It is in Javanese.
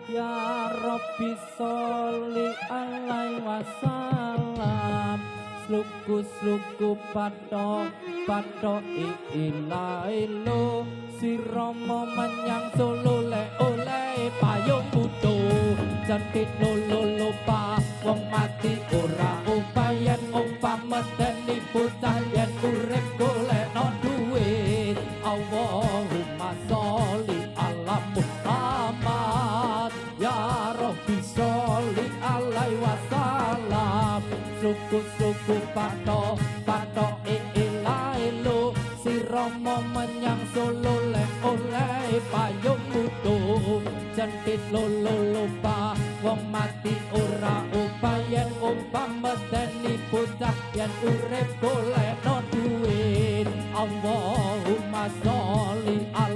Ya Rabbi sholli alaihi wasallam. Sluku sluku patok patok ilailo. Si Rama menyang Solo le oleh payung buto. Centit lolo lupa wong mati ora upayen umpam medeni bocah yen urip golekno duit. Allahumma sholli ala Muhammad. Ya Rabbi sholli alaihi wasallam. Suku-suku patok patok ilailo. Si Rama menyang Solo le oleh payung buto. Centit lolo lupa wong mati ora upayen umpam medeni bocah yen urip golekno duit. Allahumma sholli ala